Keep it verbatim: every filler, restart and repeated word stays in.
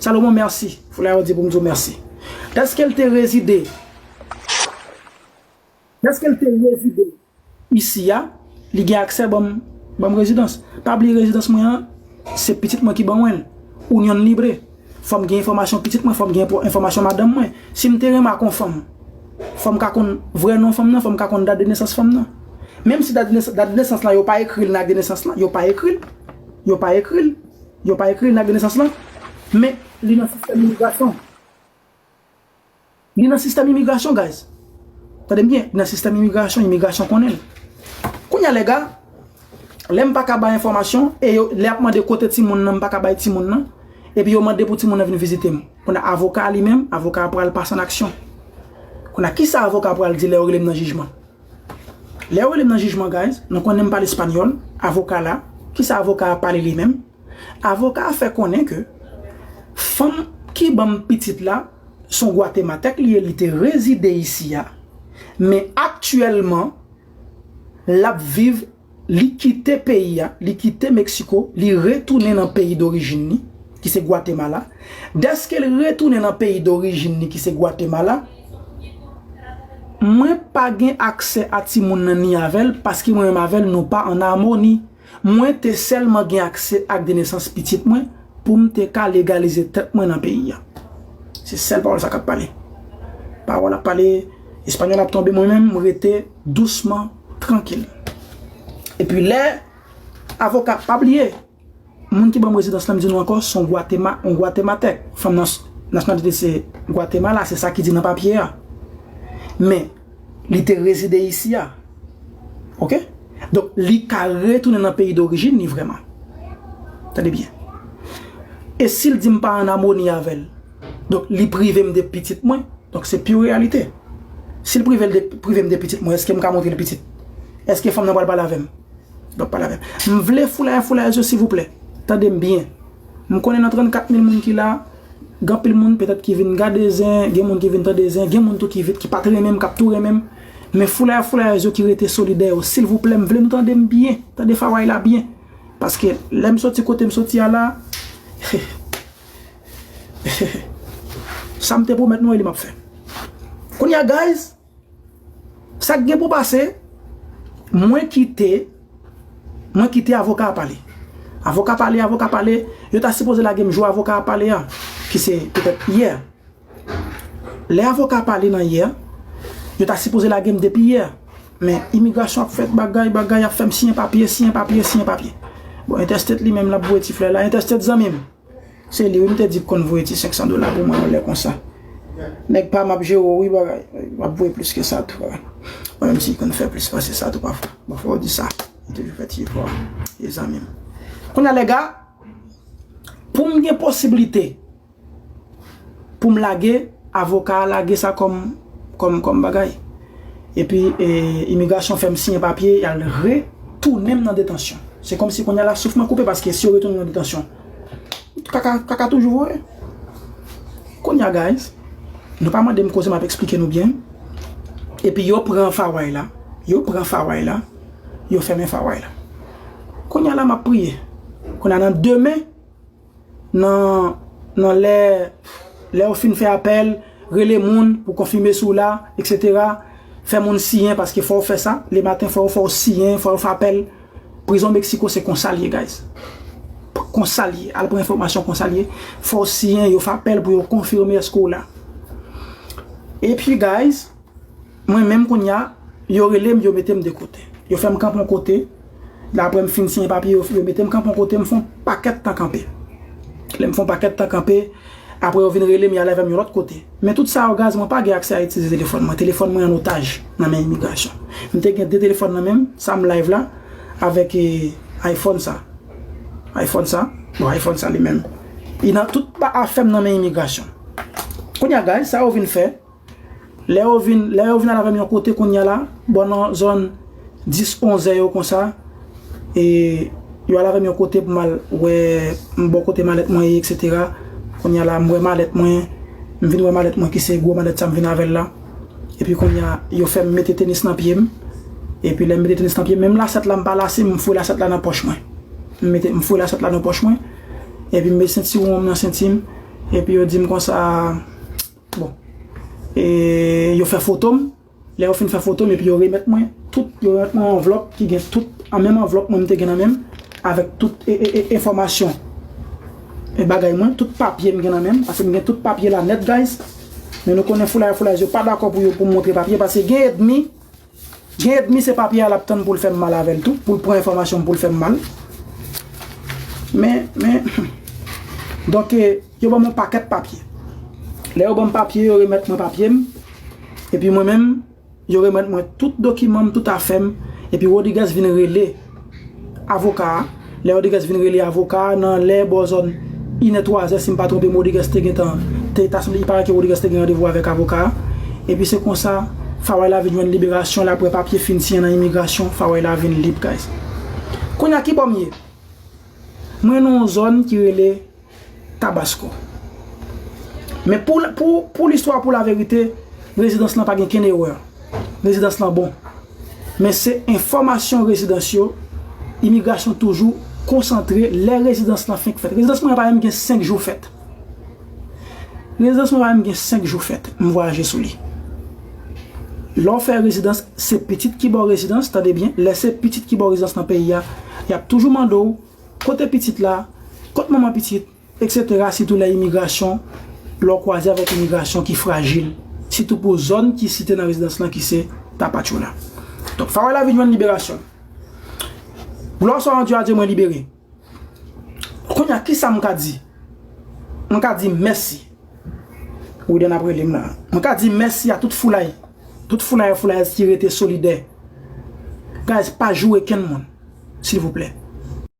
Salomon, mèsi. Foulay di pou m di w mèsi. Dèske l te rezide, dèske l te rezide isi a, li gen aksè ban m, ban m rezidans. Pa bliye rezidans mwen an, se pitit mwen ki ban mwen l. Union libre. Fò m gen enfòmasyon pitit mwen, fò m gen enfò- enfòmasyon madanm mwen. Si m te renmen ak yon fanm, fò m ka konn vrè non fanm nan, fò m ka konn dat de nesans fanm nan. Menm si dat de nes- dat de nesans lan, yo pa ekri l nan ak de nesans lan, yo pa ekri l. Yo pa ekri l. Yo pa ekri l nan ak de nesans lan. Men, li nan sistèm imigrasyon. Li nan sistèm imigrasyon, guys. Tande m byen, li nan sistèm imigrasyon, imigrasyon konnen l. Kounye a, lèga, lè m pa ka bay enfòmasyon, e yo, lè y ap mande kote timoun nan, m pa ka bay timoun nan, epi yo mande pou timoun nan vin vizite m. Kounye a, avoka a li menm, avoka a pral pase an aksyon. Kounye a, kisa avoka a pral di lè yo rele m nan jijman? Lè yo rele m nan jijman, guys, nou konnen m pale espanyòl, avoka la, kisa avoka a pale li menm? Avoka a fè konnen ke fanm ki ban m pitit la, se yon gwatematèk li ye, li te rezide isi a, men aktyèlman, l ap viv, li kite peyi a, li kite Meksiko, li retounen nan peyi dorijin li, ki se Gwatemala. Dèske l retounen nan peyi dorijin li, ki se Gwatemala, mwen pa gen aksè a timoun nan ni avè l, paske mwen menm avè l, nou pa an amoni. Mwen te sèlman gen aksè ak de nesans pitit mwen pou m te ka legalize tèt mwen nan peyi a. Se sèl pawòl sa k ap pale. Pawòl ap pale, espanyòl ap tonbe, mwen menm, m rete dousman, trankil. Epi lè avoka, pa bliye, moun ki ban m rezidans lan, m di nou ankò, se yon Gwatema, yon Gwatematèk. Fanm nan, nasyonalite se Gwatemala, se sa ki di nan papye a. Men, li te rezide isi a. Oke? Donk, li ka retounen nan peyi dorijin li vrèman. Tande byen. E si l di m pa an amoni avè l, donk, li prive m de pitit mwen, donk, se pure reyalite. Si l prive l de, prive m de pitit mwen, èske m ka montre l pitit? Èske fanm nan pral pale avè m? Donk, pale avè m. M vle foulay, foulay yo, silvouplè. Tande m byen. M konnen nan trannkat mil moun ki la, gen anpil moun petèt ki vin gade zen, gen moun ki vin tande zen, gen moun tou ki vit, ki pa t renmen m, k ap tou renmen m. Men foulay, foulay yo ki rete solidè yo, silvouplè, m vle nou tande m byen, tande faway la byen. Paske lè m soti kote m soti a la, sa m te pwomèt nou, e li m ap fè. Kounye a, guys, sa k gen pou pase, mwen kite, mwen kite avoka a pale. Avoka pale, avoka pale, yo ta sipoze lage m jou avoka a pale a, ki se petèt yè. Lè avoka a pale nan yè, yo ta sipoze lage m depi yè. Men imigrasyon ap fè bagay, bagay, ap fè m siyen papye, siyen papye, siyen papye. Bon, Interstate li menm l ap voye ti flè la. Interstate zanmi m. Se li wi m te di k konn voye ti senk san dola pou mwen yon lè konsa. Nèg pa m ap jere w wi bagay. L ap voye plis ke sa tou. Mwen menm si l konn fè plis pase sa tou pafwa. Bon, fò w di sa. Li toujou fè ti efò. E zanmi m. Kounye a lèga, pou m gen posiblite pou m lage, avoka a lage sa kòm, kòm, kòm bagay. Epi, e, imigrasyon fè m siyen papye, y al retounen m nan detansyon. Se kòmsi kounye a la souf mwen koupe, paske si yo retounen m nan detansyon, kaka, kaka toujou voye. Kounye a, guys, nou pa mande m koze, m ap eksplike nou byen. Epi yo pran faway la, yo pran faway la, yo fèmen faway la. Kounye a la, m ap priye. Kounye a nan demen, nan, nan lè, lè yo fin fè apèl, rele moun pou konfime si w la, etsetera. Fè moun siyen, paske fò w fè sa, lematen fò, fò w siyen, fò w fè apèl. Prizon Meksiko se konsa l ye, guys. Konsa l ye. Al pran enfòmasyon konsa l ye. Fò w siyen, yo fè apèl pou yo konfime èske w la. Epi, guys, mwen menm kounye a, yo rele m, yo mete m de kote. Yo fè m kanpe yon kote. Lè apre m fin siyen papye, yo, yo mete m kanpe yon kote, m fè yon pakèt tan kanpe. Lè m fè yon pakèt tan kanpe, apre yo vin rele m, y al avè m yon lòt kote. Men tout sa yo, guys, mwen pa gen aksè a itilize telefòn mwen. Telefòn mwen an otaj nan men imigrasyon. M te gen de telefòn nan men m, sa m live la, avèk, e, iPhone sa. iPhone sa. Bon, iPhone sa li menm. Li nan tout afè m nan men imigrasyon. Kounye a, guys, sa yo vin fè, Lè yo vin, lè yo vin al avè m yon kote kounye a la, bò nan zòn dis, onz è yo konsa, e yo al avè m yon kote pou m al wè m bò kote malèt mwen ye, etsetera. Kounye a la, m wè malèt mwen, m vin wè malèt mwen ki se gwo malèt sa m vin avè l la. Epi kounye a, yo fè m mete tenis nan pye m. Epi lè m mete tenis nan pye m, menm lasèt la m pa lase, m foure lasèt la nan pòch mwen. M mete, m foure lasèt la nan pòch mwen. Epi m met sentiwon m nan senti m. Epi yo di m konsa, bon, e yo fè foto m. Lè yo fin fè foto m, epi yo remèt mwen tout, yo remèt mwen anvlòp ki gen tout, an menm anvlòp mwen m te gen nan men m, avèk tout e, e, e, enfòmasyon e bagay mwen, tout papye m gen nan men m, paske m gen tout papye la nèt, guys. Men nou konnen foulay foulay yo pa dakò pou yo, pou m montre papye, paske gen ènmi, gen ènmi se papye a l ap tann pou l fè m mal avè l tou, pou l pran enfòmasyon m pou l fè m mal. Men, men, donk, e, yo ban m yon pakèt papye. Lè yo ban m papye, yo remèt mwen papye m. Epi mwen menm, yo remèt mwen tout dokiman m, tout afè m. Epi Rodriguez vin rele avoka a. Lè Rodriguez vin rele avoka a, nan lè bò zòn inè, twazè, si m pa twonpe m, Rodriguez te gentan, te, ta sanble, i parèt ke Rodriguez te gen randevou avèk avoka a. Epi se konsa, Fawaila vin jwenn liberasyon l apre papye fin siyen nan imigrasyon, Fawaila vin lib, guys. Kounye a, ki bò m ye? Mwen nan yon zòn ki rele Tabasco. Men pou, pou, pou listwa, pou laverite, rezidans lan pa gen kenn erè. Rezidans lan bon. Men se enfòmasyon rezidans yo, imigrasyon toujou konsantre lè rezidans lan fenk fèt. Rezidans mwen pa menm gen senk jou fèt. Rezidans mwen pa menm gen senk jou fèt. M vwayaje sou li. Lè w fè rezidans, se pitit ki ba w rezidans, tande byen. Lè se pitit ki ba w rezidans nan peyi a, y ap toujou mande w kote pitit la, kot manman pitit, etsetera, sitou lè imigrasyon, lè w kwaze avèk imigrasyon ki frajil, sitou pou zòn ki site nan rezidans lan ki se Tapachula. Donk, Fawaila vin jwenn liberasyon l. Glwa swa an Dye, adye, mwen libere. Kounye a, kisa m ka di? Mwen ka di mèsi. Widen ap rele m la. Mwen ka di mèsi a tout foulay. Tout foulay, foulay ki rete solidè. Guys, pa joure kenn moun, silvouplè.